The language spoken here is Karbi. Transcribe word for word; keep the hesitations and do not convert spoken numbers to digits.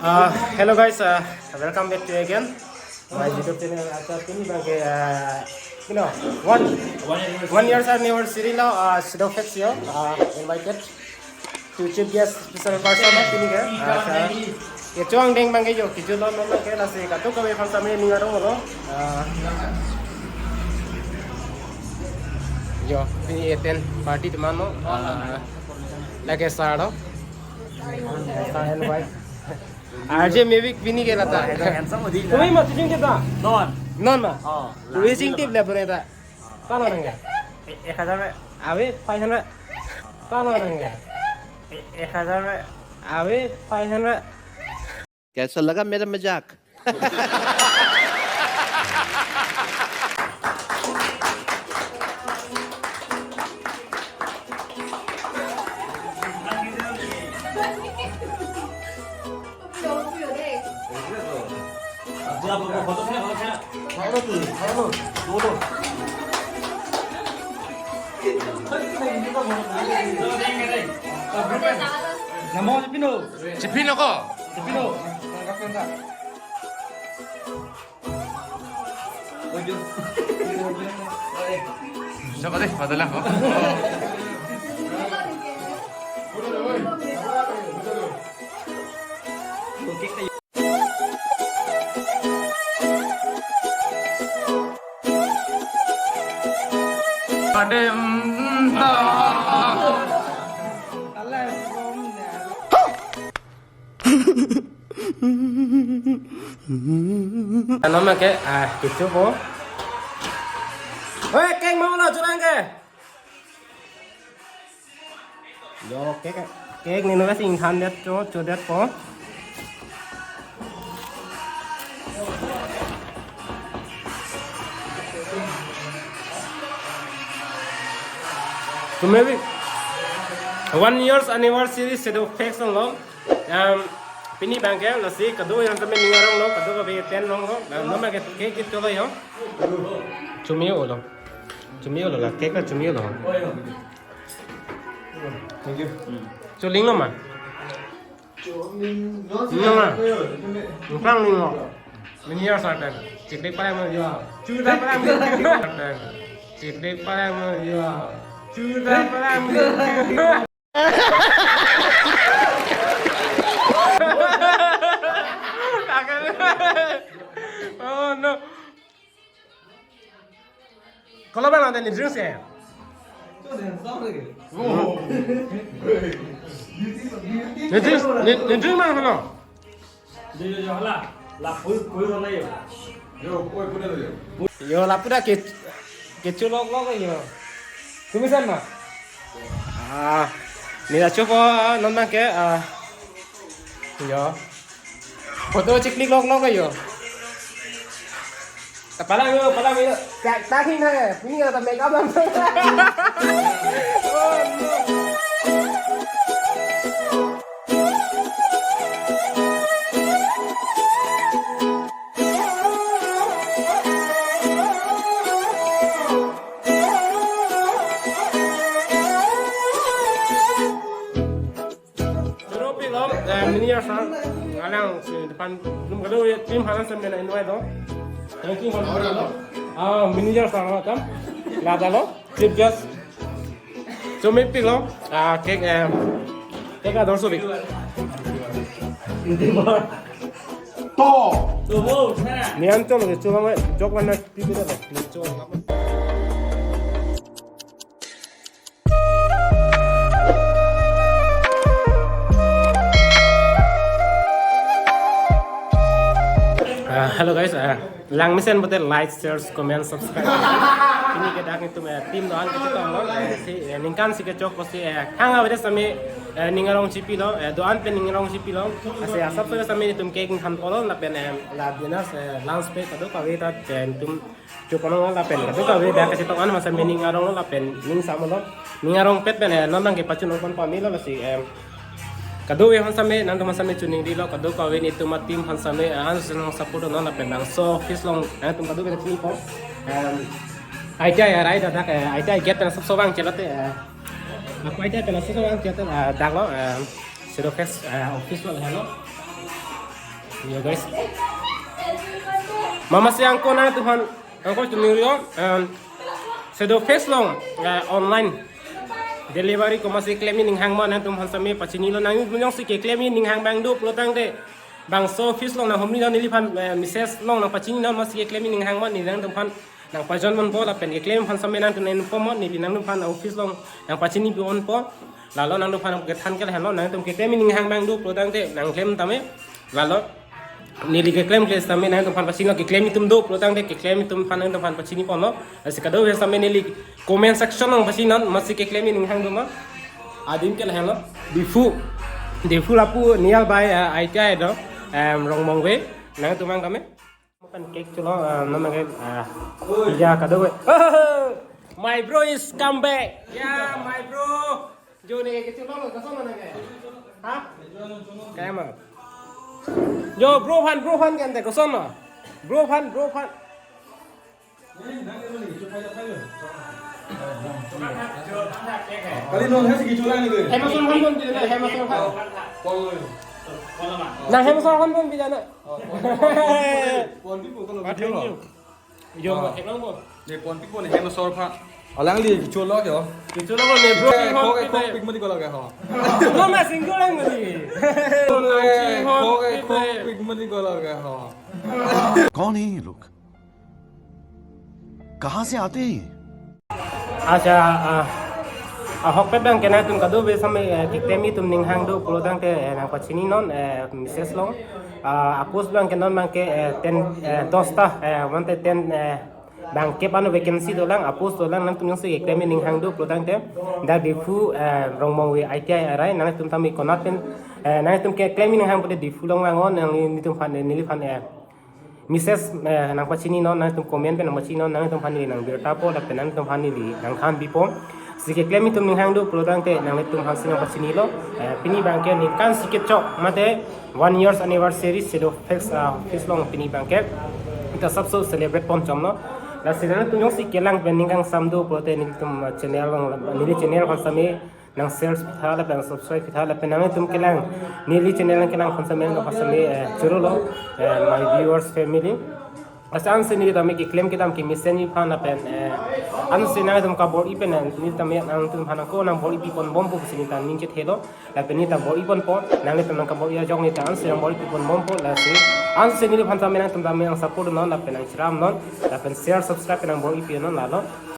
Uh, hello guys, uh, welcome back to again my YouTube channel. Acha pini abangke, uh, you know, one one years anniversary lo, uh, Shadow Fest yo, uh, invited to chief guest special person lo pini ke. Uh, acha kecho angdeng abangke yo, kecho lo non ke lasi kadokave aphan sami ning arong lo. Uh, yo, pini eten party teman lo. Uh, lake sar lo. Sar and wife. R J Mavik pini ke lata. Handsome odi. তুমি মাতিছিং কেইটা? Non. Non ma? Oh. তুমি চিং টিপ লে বনে তা. Kano nang ya? এক হাজার। Ave five hundred. Kano nang ya? এক হাজার। Ave five hundred. कैसा लगा मेरा मजाक? Namo Jepino. Jepino ko? Jepino. Siapa deh? Padahal aku. Pada, mm, Nama ke, ah, kecho po. Hei, kek mau lo, churang ke. Yo, kek, kek ni nara sing than det cho, cho det po. So maybe one year's anniversary Shadow Fest lo. Um, pini abangke lasi kado yang kami ning arong lo, kadokave eten arong lo. Um, nama ke cake itu lo yo. Chumi o lo. Chumi o lo la, cake la chumi o lo. Thank you. Chuling lo ma? Chuling lo. Chuling lo ma? Nukang ling lo. Mini ya sartan. Chiklik palang mo yo. Chuta palang mo yo. Sartan. Chiklik palang mo yo. Chuta palang mo yo. Oh no. Kalau bang ada ni drink sih. Ni drink, ni, ni drink bang kalau. Yo, yo, yo, hala. Lapu, kui mana yo? Yo, kui, kui mana yo? Yo, lapu dah ke, kecho lok lok yo. Kumisan ma? Ah, ni dah coba non ma ke, ah. Yo. Photo chiklik lok lok yo. Ta palang yo, palang yo. Tak, tak hing hai. Ini ada makeup lang. Oh, no. Choro pi lo, eh, mini ya sa, alang si depan, num kado ya, team hala sa mena invite lo. Thank you, hala lo. Ah, mini ya sa lo kam, lada lo, chief guest. Chumi pi lo, ah, cake, eh, cake ador so bi. To. Ni an cholo ke cholo me, jok wan na pi pi lo, ni cholo. Ah, hello guys, ah, langmesen bote like, share, comment, subscribe. Pini ke dak netum, eh, team do-an kechetong lo, eh, si, eh, ningkan si kechok ko si, eh, hang awede sami, eh, ning arong chipi lo, eh, do-an pen ning arong chipi lo, ase asap sore sami netum cake ningkan polo lapen, eh, la dinner, eh, lunch pe kadokave ta, eh, netum Chukono lapen kadokave dak kachetong an masa mini ning arong lapen ning samo lo. Ning arong pet pen, eh, non nang kepachun ongpon pamelo lasi, em, kadokave aphan same nangtum aphan same chuning di lo, kadokave netum a-team aphan same, eh, an senang support non lapen nang so office along, eh, tum kadokave chini po. Em, I T I arai dak, eh, I T I gate pen asap so vang chelote, eh, aku I T I pen asap so vang chelote, eh, dak lo, eh, Shadow Fest, eh, office lo helo. Yo guys. Mama si angko nangtumphan, angko tumilio, em, Shadow Fest along, eh, online delivery komatsi klemji ninghang ma nangtumphan same pachinilo, nangtum jongsi keklemji ninghang abang do pulotangte bangso office along nanghumri non neliphan, eh, message along nangpachini non, masi keklemji ninghang ma neli nangtumphan nangpajon ponpo lapen keklem aphan same nangtum nangpo mo, neli nangtumphan office along nangpachini ponpo. Lalo nangtumphan kethan ke lahenlo, nangtum keklemji ninghang abang do pulotangte nangklem tame. Lalo neli keklemkle same nangtumphan pachinilo, keklem atum do pulotangte keklem atum aphan nangtumphan pachini ponlo. Lasi kadokave same neli comment section along pachini non, masi keklemji ninghang do ma. Adim ke lahenlo, Diphu, Diphu lapu nearby, uh, I T I do, em, Rongmongve, nangtum abang tame. Pen cake cholo, ah, non ke, ah, ya kadokave. My bro is come back. Yeah, my bro. Jo ne ke cholo lo, koson lo ne ke? Ha? Kaya ma? Jo, bro aphan, bro aphan ke ante koson lo? Bro aphan, bro aphan. Kali non hai si kichula ni ke. Hemason aphan pon pida na, Hemason aphan. Pon lo. Nang Hemason aphan pon pida na. Oh, pon. Pon pi pon lo. Pateng yo. Yo, ah. Theklong pon. Ne pon pi pon Hemason aphan. Alangli kichula ke ho. Kichula ko ne bro. Eh, ki hon kok, eh, kok pik mati ko lage ho. Lo ma single lang mati. Eh, kok, eh, kok pik mati ko lage ho. कौन है ये लोग? कहाँ से आते हैं ये? Acha, ah, ahokpet abang ke nangtum kadokave same, eh, keklemji atum ninghang do pulotangte, eh, nangpachini non, eh, message along. Ah, a-post abang ke non abang ke, eh, ten, eh, dos ta, eh, one to ten, eh, bangkep ano vacancy dolang, a-post dolang, nangtum jongsi keklemji ninghang do pulotangte dak Diphu, eh, Rongmongve I T I arai, nangtum tame konat pen, eh, nangtum keklemji ninghang pute Diphu along vangon, nang nelitum aphan, eh, neliphan, eh, message, eh, nangpachini non, nangtum comment pen nangpachini non, nangtum aphan neli nangbirta po, lapen nangtum aphan neli nangthan pipo. Si keklemji atum ninghang do pulotangte nanglitum aphan si nangpachinilo, eh, pini abang ke ningkan sikit chok mate one years anniversary Shadow Fest, ah, office along pini abang ke ta sabso celebrate pon chomlo. Lasi nangtum jongsi kelang pen ning kangsam do pulote nelitum, ah, channel along, neli channel aphan same nang share pitha lapen subscribe pitha lapen nangtum kelang, neli channel nangkelang aphan same nang aphan same, eh, choro lo, eh, my viewers family. Asa ansi neli tame keklem kedam kemesenji aphan lapen, eh, ansi nangtum kabor-i pen neli tame nangtum aphan ako nangbor-i pi pon bompo pusi neli ta ning chethelo. Lapen neli ta bor-i ponpo, nanglitum nangkabor-i ajok neli ta ansi nangbor-i pi pon bompo, lasi ansi neliphan tame nangtum tame nang support non lapen nangchiram non lapen share subscribe pen nangbor-i pi non lalo.